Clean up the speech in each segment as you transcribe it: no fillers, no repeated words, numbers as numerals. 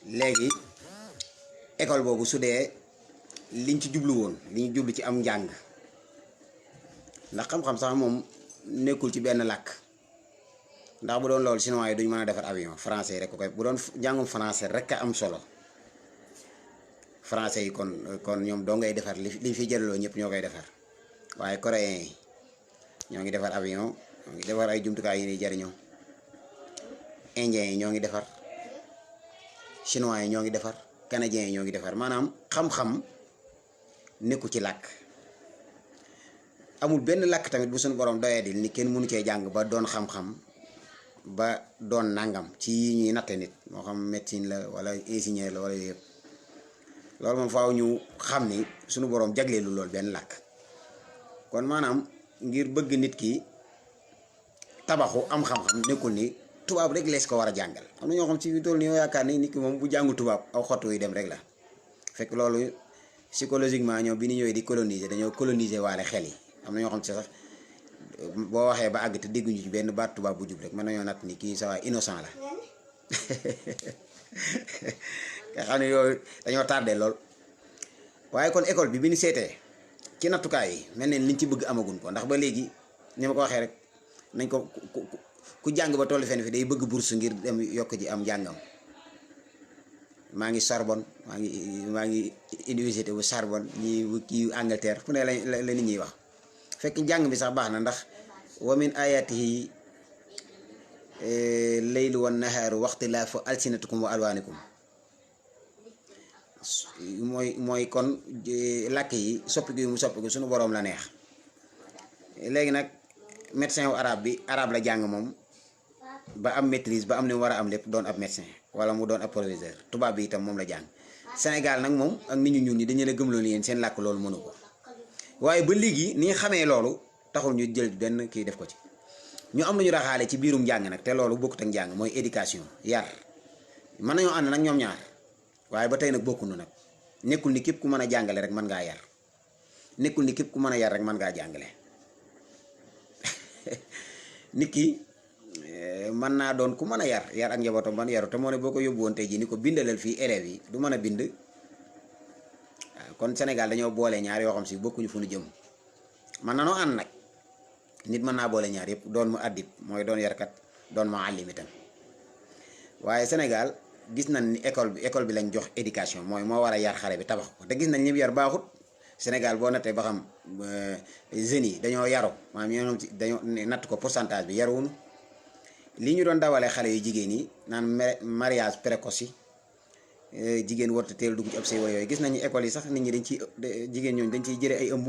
léegi école boobu su dee liñ ci jublu woon li ñu jublu ci am njàng ndax xam-xam sax moom nekkul ci benn làkk ndax bu doon loolu chinois yi duñ mën a defar avion français rek ko koy bu doon njàngum français rek a am solo français yi kon ñoom doo ngay defar liñ fiy jëlaloo ñëpp ñoo koy defar waaye coréen yi ñoo ngi defar avion ñoo ngi defar ay jumtukaay yi ñuy jariñoo indien yi ñoo ngi defar chinois yi ñoo ngi defar canadiens yi ñoo ngi defar maanaam xam-xam nekku ci làkk amul benn làkk tamit bu suñu borom doyadil ni kenn mënu cee jàng ba doon xam-xam ba doon nangam ci yi ñuy natte nit moo xam médecine la wala ingénieur la wala yëpp loolu moom faaw ñu xam ni suñu borom jagleelu loolu benn làkk kon maanaam ngir bëgg nit ki tabaxu am xam-xam nekkul ni tubaab rek lees ko war a jàngal am na ñoo xam ci tool ni yoo yaakaar ni nit ki moom bu jàngu tubaab aw xottu yi dem rek la fekk loolu psychologiquement ñoom bi ñu ñëwee di coloniser dañoo coloniser waale xel yi am na ñoo xam ci sax boo waxee ba àgg te dégguñu ci benn baat tubaab bu jub rek mën nañoo natt ni kii sa waay innocent la nga xam ne yooyu dañoo tardé lool waaye kon école bi ñu seetee ci nattukaay yi mel ne liñ ci bëgg amagun ko ndax ba léegi ni ma ko waxee rek nañ ko ku jàng ba tollu fenn fi day bëgg bourse ngir dem yokk ji am njàngam maa ngi Sorbonne maa ngi université bu Sorbonne ñi kii Angleterre fu ne la nit ñuy wax fekk njàng bi sax baax na ndax wa min ayatihi laylu wan nahaaru waxtilaafu alsinatikum wa alwaanikum mooy kon làkk yi soppiku mu soppiku suñu boroom la neex léegi nag médecin wu arabe bi arabe la jàng moom ba am maîtrise ba am ni mu war a am lépp doon ab médecin wala mu doon ab proviseur tubaab bi itam moom la jàng Sénégal nag moom ak nit ñu ñuul ñi dañu la gëm loolu yéen seen làkk loolu mënu ko waaye ba léegi ni nga xamee loolu taxul ñu jël benn kii def ko ci ñu am nañu raxaale ci biirum njàng nag te loolu bokkut ak njàng mooy éducation yar mën nañoo ànd nag ñoom ñaar waaye ba tey nag bokkunu nag nekkul ni képp ku mën a jàngale rek mën ngaa yar nekkul ni képp ku mën a yar rek mën ngaa jàngale nit ki mën naa doon ku mën a yar ak njabootam ban yaru te moo ne boo ko yóbbu woon tey jii ni ko bindalal fii élèves yi du mën a bind waaw kon Sénégal dañoo boole ñaar yoo xam si bokkuñu fu ñu jëm man nanoo ànd nag nit mën naa boole ñaar yëpp doon mu addib mooy doon yarkat doon mu àllim itam waaye Sénégal gis nañ ni école bi lañ jox éducation mooy moo war a yar xale bi tabax ko te gis nañ ñi yar baaxut Sénégal boo nattee ba xam jeunes yi dañoo yaru maanaam ñoom dañoo natt ko pourcentage bi yaruwunu li ñu doon dawalee xale yu jigéen yi naan mariage précoce yi jigéen warta teel dugg ci ab sëy yooyu gis nañu école yi sax nit ñi dañ ciy jigéen ñooñu dañ ciy jëre ay ëmb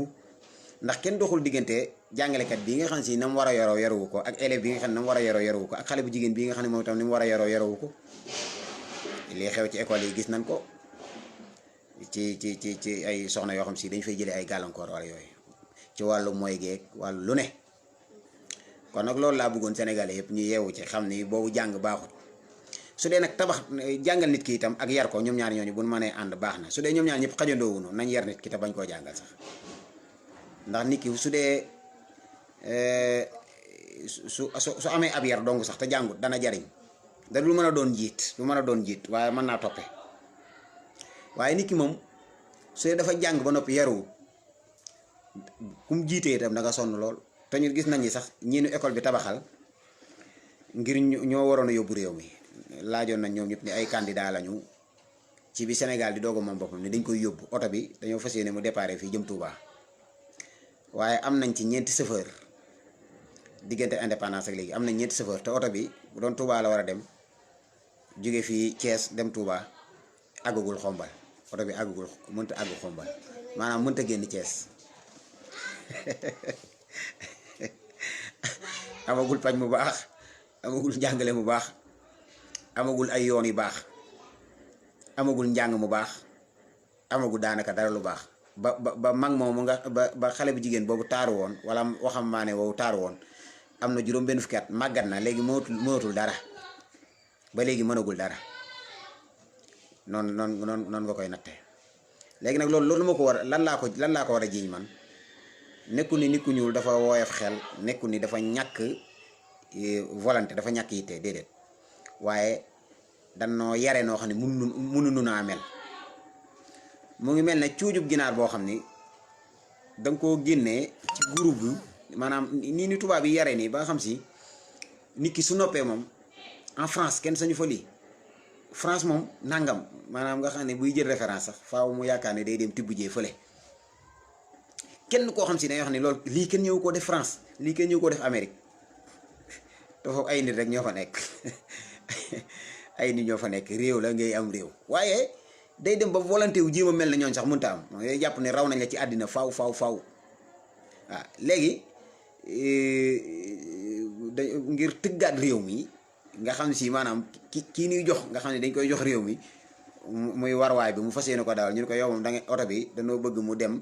ndax kenn doxul diggante jàngalekat bi nga xam si na mu war a yoroo yaruwu ko ak élève bi nga xam ne na mu war a yoroo yaruwu ko ak xale bu jigéen bi nga xam ne moom itam ni mu war a yoroo yaruwu ko lii xew ci école yi gis nañ ko ci ay soxna yoo xam si dañ fay jëlee ay gàllankoor wala yooyu ci wàllu mooy geeg wàllu lu ne kon nag loolu laa bëggoon Sénégalais yëpp ñu yeewu ci xam ni boobu jàng baaxut su dee nag tabax jàngal nit ki itam ak yar ko ñoom ñaar ñooñu bu ñu mënee ànd baax na su dee ñoom ñaar ñëpp xajandoo wuñu nañ yar nit ki te bañ koo jàngal sax ndax nit ki su dee su amee ab yar dong sax te jàngut dana jariñ da lu mën a doon jiit lu mën a doon jiit waaye mën naa toppe waaye nit ki moom su dee dafa jàng ba noppi yaruwut kum jiitee itam da nga sonn lool te ñu gis nañ ni sax ñiinu école bi tabaxal ngir ñoo waroon a yóbbu réew mi laajoon nañ ñoom ñëpp ni ay candidat lañu ci bi Sénégal di doog a moom boppam ni dañ koy yóbbu oto bi dañoo fas yéene mu déparé fii jëm Touba waaye am nañ ci ñeenti chauffeur diggante indépendance ak léegi am nañ ñeenti chauffeur te oto bi bu doon Touba la war a dem jóge fii Thiès dem Touba àggagul xombal oto bi àggagul mënta àggu xombal maanaam mënta génn Thiès amagul paj mu baax amagul njàngale mu baax amagul ay yoon yu baax amagul njàng mu baax amagul daanaka dara lu baax ba mag moomu nga ba xale bu jigéen boobu taaru woon wala waxambaane woowu taaru woon am na juróom benn fukki at màggat na léegi mootul dara ba léegi mënagul dara noonu nga koy natte léegi nag loolu ma ko war lan laa ko war a jiiñ man nekku ni nit ku ñuul dafa woyof xel nekku ni dafa ñàkk volonté dafa ñàkk yitte déedéet waaye danoo yare noo xam ne mënu naa mel mu ngi mel ne cuujub ginaar boo xam ni danga koo génnee ci groupe bi maanaam nii ni tubaab yi yare nii ba nga xam si nit ki su noppee moom en France kenn sañu fa lii France moom nangam maanaam nga xam ne buy jël référence sax faaw mu yaakaar ne day dem tibb jee fële kenn koo xam si dañuy wax ni loolu lii kenn ñëw koo def France lii kenn ñëw koo def Amérique te foofu ay nit rek ñoo fa nekk ay nit ñoo fa nekk réew la ngay am réew waaye day dem ba volonté wu jéem a mel na ñooñ sax mënta am ngay jàpp ne raw nañ la ci àddina faaw waaw léegi ngir tëggaat réew mi nga xam ne si maanaam kii ñuy jox nga xam ne dañ koy jox réew mi muy warwaay bi mu fas yéene ko dawal ñu ne ko yow moom da nga oto bi dañoo bëgg mu dem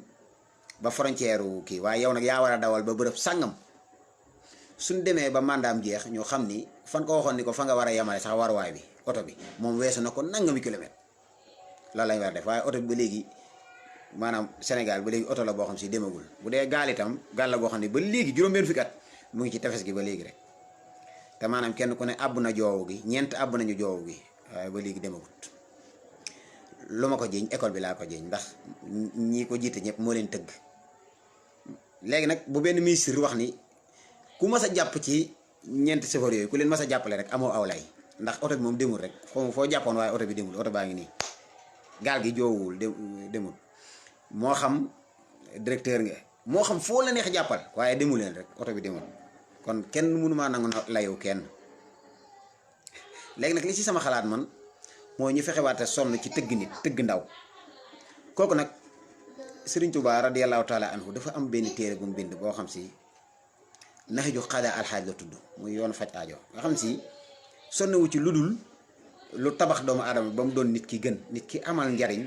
ba frontière kii waaye yow nag yaa war a dawal ba bërëb sàngam suñ demee ba mandaam jeex ñu xam ni fan ko waxoon ni ko fa nga war a yemale sax warwaay bi oto bi moom weesu na ko nangami kilomètre loolu lañ war a def waaye oto bi ba léegi maanaam Sénégal ba léegi oto la boo xam si demagul bu dee gaal itam gaal la boo xam ne ba léegi juróom-benn fukki at mu ngi ci tefes gi ba léegi rek te maanaam kenn ku ne àbb na joowu gi ñeent àbb nañu joowu gi waaye ba léegi demagut lu ma ko jiñ école bi laa ko jiñ ndax ñi ko jiite ñëpp moo leen tëgg léegi nag bu benn ministre wax ni ku mas a jàpp ci ñeenti chauffeur yooyu ku leen mas a jàppale rek amoo aw lay ndax oto bi moom demul rek foo jàppoon waaye oto bi demul oto baa ngi nii gaal gi joowul demul moo xam directeur nga moo xam foo la neex jàppal waaye demul leen rek oto bi demul kon kenn mënu maa nangu layu kenn léegi nag li ci sama xalaat man mooy ñu fexewaate sonn ci tëgg nit tëgg ndaw kooku nag Sëriñ Tuubaa radiyallaahu taala anhu dafa am benn téere bu mu bind boo xam si Nahju Qadaa Alxaaj la tudd muy yoonu faj aajo nga xam si sonnewu ci lu dul lu tabax doomu aadama ba mu doon nit ki gën nit ki amal njariñ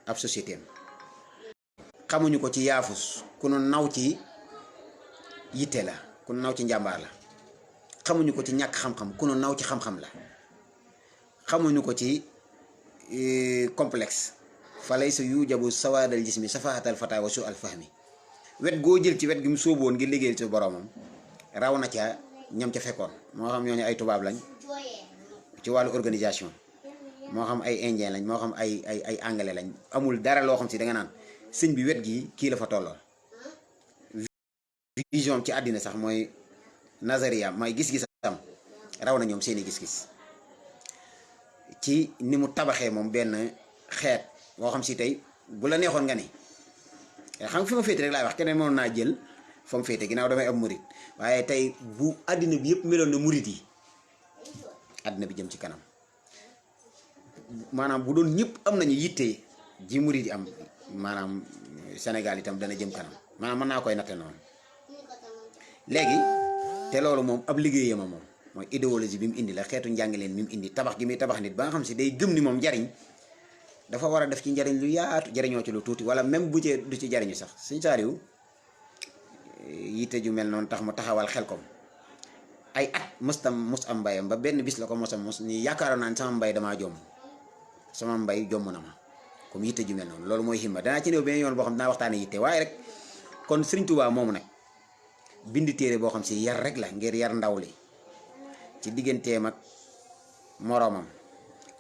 ab société am xamuñu ko ci yaafus ku nu naw ci yitte la ku nu naw ci njàmbaar la xamuñu ko ci ñàkk xam-xam ku nu naw ci xam-xam la xamuñu ko ci complexe fa lay sa yu jabu sawaadal jismi safaatal fata wa su al fahmi wet goo jël ci wet gi mu sóoboon ngir liggéeyal ci boromam raw na ca ñam ca fekkoon moo xam ñooñu ay tubaab lañ ci wàllu organisation moo xam ay indien lañ moo xam ay anglais lañ amul dara loo xam si da nga naan sëñ bi wet gi kii la fa tollool vision ci àddina sax mooy nazariya mooy gis-gisam raw na ñoom seeni gis-gis ci ni mu tabaxee moom benn xeet boo xam si tey bu la neexoon nga ni xam nga fi ma féete rek laay wax keneen mënoon naa jël fa mu féete ginnaaw damay am murit waaye tey bu àddina bi yëpp meloon na murit yi àddina bi jëm ci kanam maanaam bu doon ñëpp am nañu yitte ji murit yi am maanaam Sénégal itam dana jëm kanam maanaam mën naa koy natte noonu léegi te loolu moom ab liggéeyam moom mooy idéologie bi mu indi la xeetu njàngaleen mi mu indi tabax gi muy tabax nit ba nga xam si day gëm ni moom njariñ dafa war a def ci njariñ lu yaatu jariñoo ci lu tuuti wala même bu ci du ci jariñu sax Sëñ Saaliw yitte ju mel noonu tax mu taxawal Xelkom ay at mos am mbayam ba benn bis la ko mos ni yaakaaroon naa ne sama mbay damaa jomm sama mbay jomm na ma comme yitte ju mel noonu loolu mooy himma danaa ci néew beneen yoon boo xam dinaa waxtaane yitte waaye rek kon Sëriñ Tuubaa moomu nag bind téere boo xam si yar rek la ngir yar ndaw li ci digganteem ak moroomam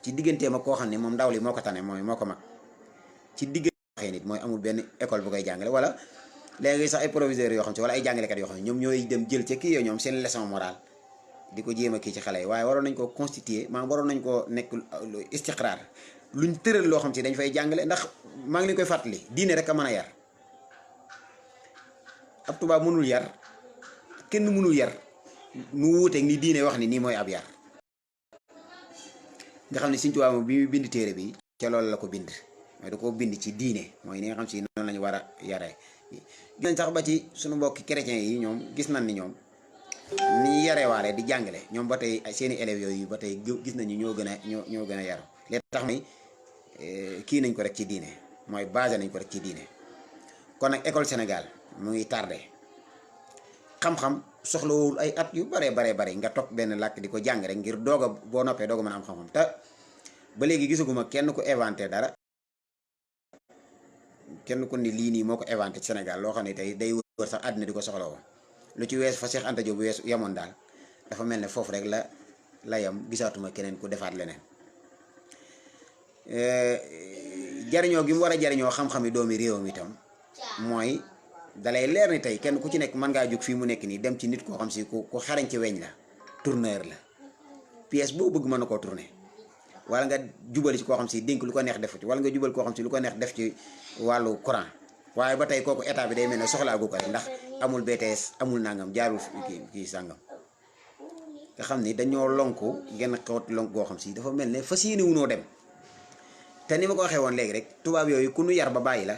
ci digganteem ak koo xam ne moom ndaw li moo ko tane mooy moo ko mag ci diggante waxee nit mooy amul benn école bu koy jàngale wala léegi sax ay proviseurs yoo xam si wala ay jàngalekat yoo xam ne ñoom ñooy dem jël ca kii yooyu ñoom seen leçon morale di ko jéem a kii ci xale yi waaye waroon nañ ko constituer maanaam waroon nañ ko nekk istiqraar luñ tëral loo xam si dañ fay jàngale ndax maa ngi leen koy fàttali diine rek a mën a yar ab tubaab mënul yar kenn mënul yar nu wuuteeg ni diine wax ni nii mooy ab yar nga xam ne Sëriñ Tuubaa bi muy bind téere bi ca loolu la ko bind mooy da koo bind ci diine mooy ni nga xam si noonu lañu war a yaree gis nañ sax ba ci suñu mbokki chrétiens yi ñoom gis nañ ni ñoom ni yarewaale di jàngale ñoom ba tey seeni élèves yooyu ba tey gis nañu ñoo gën a yaru li tax may kii nañ ko rek ci diine mooy basé nañ ko rek ci diine kon nag école Sénégal mu ngi tardé xam-xam soxlawul ay at yu bare nga toog benn làkk di ko jàng rek ngir doog a boo noppee doog a mën a am xam-xam te ba léegi gisaguma kenn ku inventé dara kenn ku ni lii nii moo ko inventé ci Sénégal loo xam ne tey day wër sax àddina di ko soxlawoo lu ci wees fa Cheikh Anta Diop wees yamoon daal dafa mel ne foofu rek la yam gisaatuma keneen ku defaat leneen jariñoo gi mu war a jariñoo xam-xami doomi réewam itam mooy dalay leer ni tey kenn ku ci nekk mën ngaa jóg fii mu nekk nii dem ci nit koo xam si ku xarañ ci weñ la tourneur la pièce boo bëgg mën na koo tourner wala nga jubali ci koo xam si dénk lu ko neex def ci wala nga jubal koo xam si lu ko neex def ci wàllu courant waaye ba tey kooku état bi day mel ne soxlaa gu ko rek ndax amul BTS amul nangam jaarul kii sàngam nga xam ni dañoo lonku genn xewat lonk goo xam si dafa mel ne fas yéene wunoo dem te ni ma ko waxee woon léegi rek tubaab yooyu ku nu yar ba bàyyi la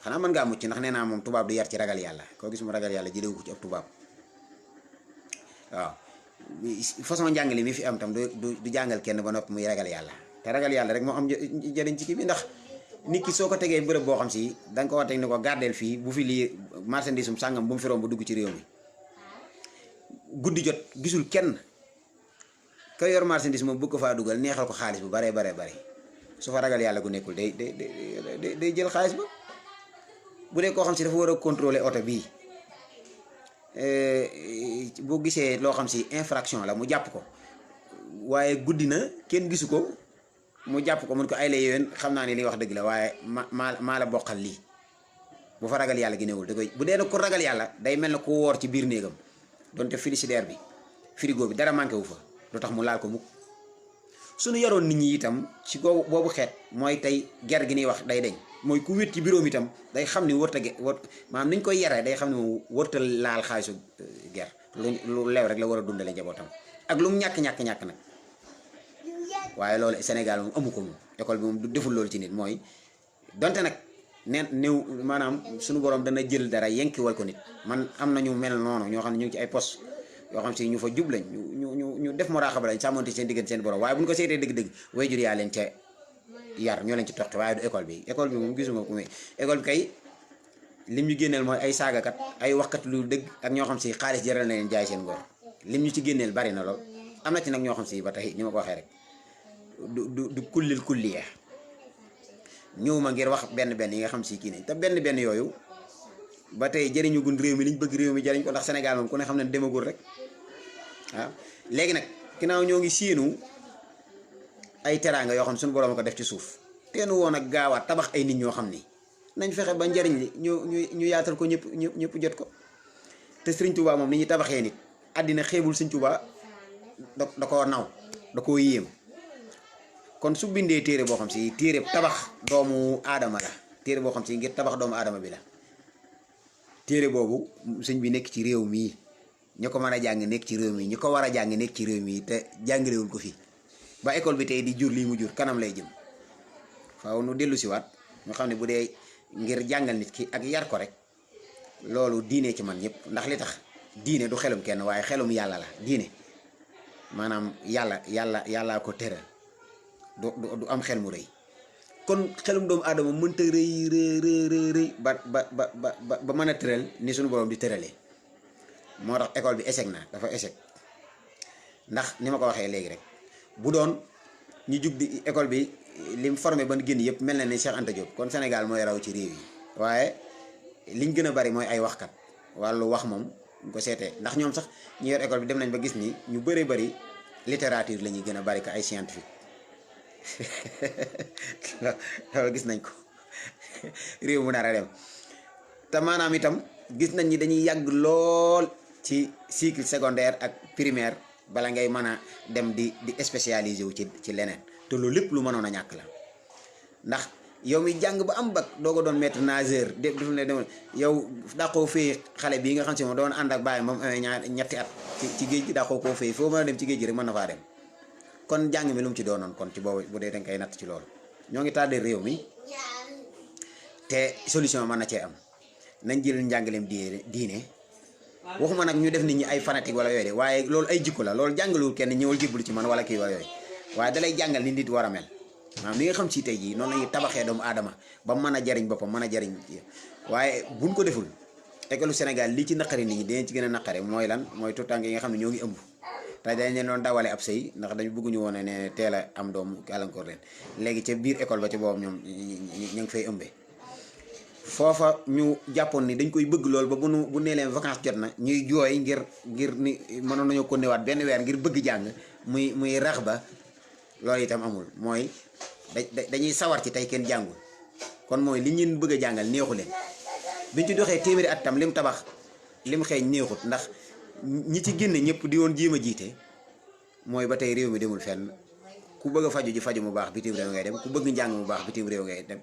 xanaa mën ngaa mucc ndax nee naa moom tubaab du yar ci ragal yàlla koo gis mu ragal yàlla jëlewu ko ci ab tubaab waaw façon njàngale mi fi am tam du jàngal kenn ba noppi muy ragal yàlla te ragal yàlla rek moo am jëriñ ci kii bi ndax nit ki soo ko tegee bërëb boo xam si da nga ko war a teg ni ko gardeel fii bu fi lii marchandise sàngam bu mu fi romb dugg ci réew mi guddi jot gisul kenn ka yor marchandise moom bëgg ko faa dugal neexal ko xaalis bu bare su fa ragal yàlla gu nekkul day jël xaalis ba bu dee koo xam si dafa war a contrôler oto bii boo gisee loo xam si infraction la mu jàpp ko waaye guddi na kenn gisu ko mu jàpp ko mun ko ay la yéwén xam naa ne li wax dëgg la waaye maa la bokkal lii bu fa ragal yàlla gi newul da koy bu dee nag ko ragal yàlla day mel na ku woor ci biir néegam donte frigidaire bi frigo bi dara manqué wu fa lu tax mu laal ko mukk suñu yaroon nit ñi itam ci boobu xeet mooy tey ger gi ñuy wax day deñ mooy ku wét ci bureau mi itam day xam ni wërta maanaam niñ koy yaree day xam ne moom wërta laal xaalisu ger lu leew rek la war a dundale njabootam ak lu mu ñàkk nag waaye loolu Sénégal moom amu ko moom école bi moom du deful loolu ci nit mooy donte nag neen néew maanaam suñu borom dana jël dara yenkiwal ko nit man am nañu mel noonu ñoo xam ne ñu ngi ci ay poste yoo xam si ñu fa jub lañ ñu def muraaxaba lañ sàmmonte seen diggante seen borom waaye bu ñu ko seetee dëgg-dëgg way jur yaa leen ca yar ñoo leen ci toxte waaye du école bi moom gisuma ko muy école bi kay lim ñu génneel mooy ay saagakat ay waxkat lu dëgg ak ñoo xam si xaalis jaral na leen jaay seen ngor lim ñu ci génneel bari na lool am na ci nag ñoo xam si ba tey ni ma ko waxee rek du kullil kulliya ñëwuma ngir wax benn yi nga xam si kii nañ te benn yooyu ba tey jëriñu gun réew mi liñ bëgg réew mi jëriñ ko ndax Sénégal moom ku ne xam ne demagul rek waaw léegi nag ginnaaw ñoo ngi séenu ay teraanga yoo xam ne suñu borom ko def ci suuf teenu woon ak gaawaat tabax ay nit ñoo xam ni nañ fexe ba njariñ li ñu yaatal ko ñëpp jot ko te Sëriñ Tuubaa moom ni ñu tabaxee nit àddina xeebul Sëriñ Tuubaa da koo naw da koo yéem kon su bindee téere boo xam si téere tabax doomu aadama la téere boo xam si ngir tabax doomu aadama bi la téere boobu sëñ bi nekk ci réew mii ñu ko mën a jàng nekk ci réew mi ñu ko war a jàng nekk ci réew mi te jàngalewul ko fii ba école bi tey di jur lii mu jur kanam lay jëm faaw nu dellu siwaat ñu xam ne bu dee ngir jàngal nit ki ak yar ko rek loolu diine ci man ñëpp ndax li tax diine du xelum kenn waaye xelum yàlla la diine maanaam yàllaa ko tëral du am xel mu rëy kon xelum doomu aadama mënta rëy ba mën a tëral ni suñu borom di tëralee moo tax école bi échec na dafa échec ndax ni ma ko waxee léegi rek bu doon ñu jug di école bi lim formé ba génn yëpp mel na ni Cheikh Anta Diop kon Sénégal mooy raw ci réew yi waaye liñ gën a bari mooy ay waxkat wàllu wax moom ñu ko seetee ndax ñoom sax ñu yor école bi dem nañ ba gis ni ñu bëree bëri littérature la ñuy gën a bari ka ay scientifique loolu gis nañ ko réew mu nar a dem te maanaam itam gis nañ ni dañuy yàgg lool ci cycle secondaire ak primaire bala ngay mën a dem di spécialisé wu ci leneen te loolu lépp lu mënoon a ñàkk la ndax yow mi jàng ba am bac doo ko doon maître nageur def ne dem yow dàqoo fee xale bii nga xam si moom doon ànd ak bàyyi moom ñetti at ci géej gi dàqoo koo fee foo mën a dem ci géej gi rek mën na faa dem kon jàng mi lu mu ci doonoon kon ci boobu bu dee dañ koy natt ci loolu ñoo ngi tardé réew mi te solution mën na cee am nañ jël njàngaleem diine waxuma nag ñu def nit ñi ay fanatique wala yooyu de waaye loolu ay jikko la loolu jàngalul kenn ñëwal jébbalu ci man wala kii wala yooyu waaye dalay jàngal ni nit war a mel maanaam li nga xam si tey jii noonu la ñuy tabaxee doomu aadama ba mën a jariñ boppam mën a jariñ waaye buñ ko deful école Sénégal lii ci naqari nit ñi dinañ ci gën a naqare mooy lan mooy tuutànk yi nga xam ne ñoo ngi ëmb te dañ leen doon dawale ab sëy ndax dañu bëgguñu woon ne teel a am doom gàllankoor leen léegi ca biir école ba ci boobu ñoom ñu ngi fay ëmbee foofa ñu jàppoon ni dañ koy bëgg lool ba bu nee leen vacances jot na ñuy jooy ngir ni mënoon nañoo ko newaat benn weer ngir bëgg jàng muy rax ba loolu itam amul mooy dañuy sawar ci tey kenn jàngul kon mooy li ñeen bëgg a jàngal neexu leen biñ ci doxee téeméeri at tam lim tabax lim xeeñ neexut ndax ñi ci génn ñëpp di woon jéem a jiite mooy ba tey réew mi demul fenn ku bëgg a faju ji faju mu baax bitim réew ngay dem ku bëgg njàng mu baax bitim réew ngay dem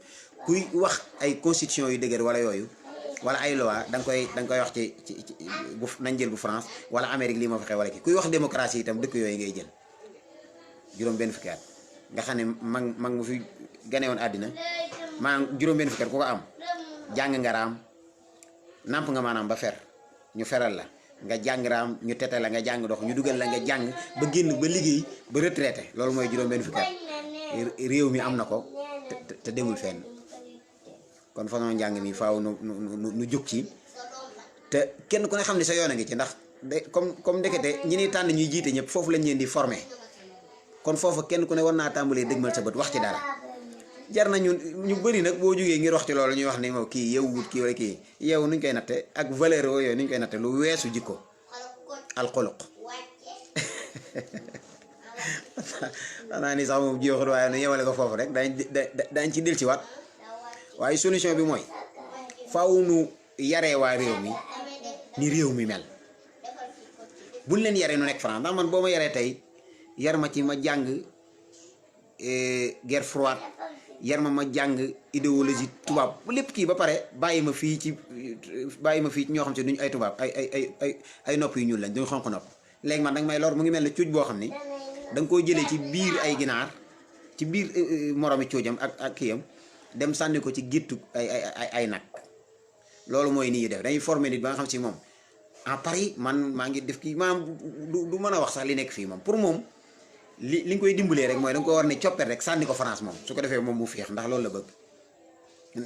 kuy wax ay constitution yu dëgër wala yooyu wala ay loi da nga koy wax ci bu nañ jël bu France wala Amérique lii ma fa xew wala kii kuy wax démocratie itam dëkk yooyu ngay jël juróom benn fukki at nga xam ne mag mu fi gane woon àddina maanaam juróom benn fukki at ku ko am jàng nga raam namp nga maanaam ba fer ñu feral la nga jàng raam ñu tete la nga jàng dox ñu dugal la nga jàng ba génn ba liggéey ba retraité loolu mooy juróom benn fukki at réew mi am na ko te demul fenn kon façon njàng mi faaw nu jóg ci te kenn ku ne xam ne sa yoon a ngi ci ndax comme ndekete ñi ni tànn ñuy jiite ñëpp foofu lañ leen di formé kon foofu kenn ku ne war naa tàmbalee dëgmal sa bët wax ci dara jar na ñu bëri nag boo jógee ngir wax ci loolu ñuy wax ni moom kii yow wut kii wala kii yow nuñ koy natte ak valeur yooyu nuñ koy natte lu weesu jikko alxuluq xanaa ni sax moom jeexul waaye nu yemale ko foofu rek dañ ci del ci waat waaye solution bi mooy faaw nu yaree waa réew mi ni réew mi mel buñ leen yaree nu nekk France ndax man boo ma yaree tey yar ma ci ma jàng guerre froide yar ma jàng idéologie tubaab bu lépp kii ba pare bàyyi ma fii ci ñoo xam si duñ ay tubaab ay nopp yu ñuul lañ duñ xonq nopp léegi man danga may lor mu ngi mel ne cuuj boo xam ni da nga koy jëlee ci biir ay ginaar ci biir moromi cuujam ak kiyam dem sànni ko ci géttu ay nag loolu mooy ni ñuy def dañuy former nit ba nga xam si moom en Paris man maa ngi def kii maanaam du mën a wax sax li nekk fii moom pour moom li nga koy dimbalee rek mooy da nga ko war ne coppet rek sànni ko France moom su ko defee moom mu féex ndax loolu la bëgg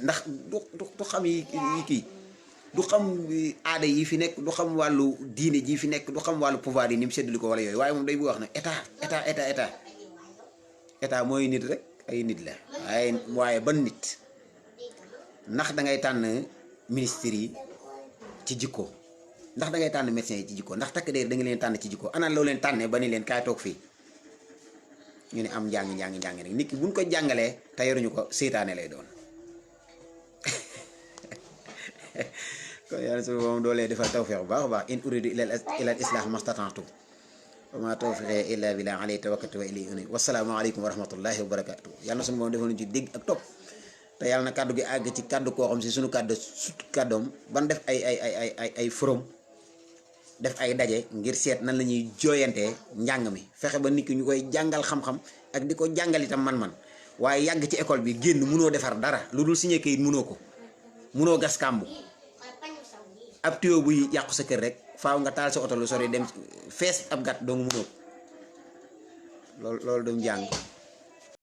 ndax du xam yi kii du xam aada yi fi nekk du xam wàllu diine ji fi nekk du xam wàllu pouvoir yi ni mu séddale ko wala yooyu waaye moom day bëgg wax ne état mooy nit rek ay nit la waaye ban nit ndax da ngay tànn ministère yi ci jikko ndax da ngay tànn médecins yi ci jikko ndax takk der da nga leen tànn ci jikko ana loo leen tànnee ba ni leen kaay toog fii ñu ne am njàng rek nit ki buñ ko jàngalee te yoruñu ko seytaane lay doon kon yàlla su moom doolee defal tawfiq bu baax a baax in uridu ila al islah mastata'tu wa ma tawfiqi illa billah alayhi tawakkaltu wa ilayhi unib wasalaamu aleykum wa rahmatullahi wa barakatuh yàlla na suñu moom defal ñu ci dégg ak topp te yàlla na kàddu gi àgg ci kàddu koo xam si suñu kàddu sut kàddoom ban def ay forum def ay daje ngir seet nan la ñuy jooyantee njàng mi fexe ba nit ki ñu koy jàngal xam-xam ak di ko jàngal itam man-man waaye yàgg ci école bi génn munoo defar dara lu dul signé kayit munoo ko munoo gas kàmbu ab tuyau buy yàqu sa kër rek faaw nga taal sa oto lu sori dem fees ab gàtt doo nga munoo ko loolu doom jàng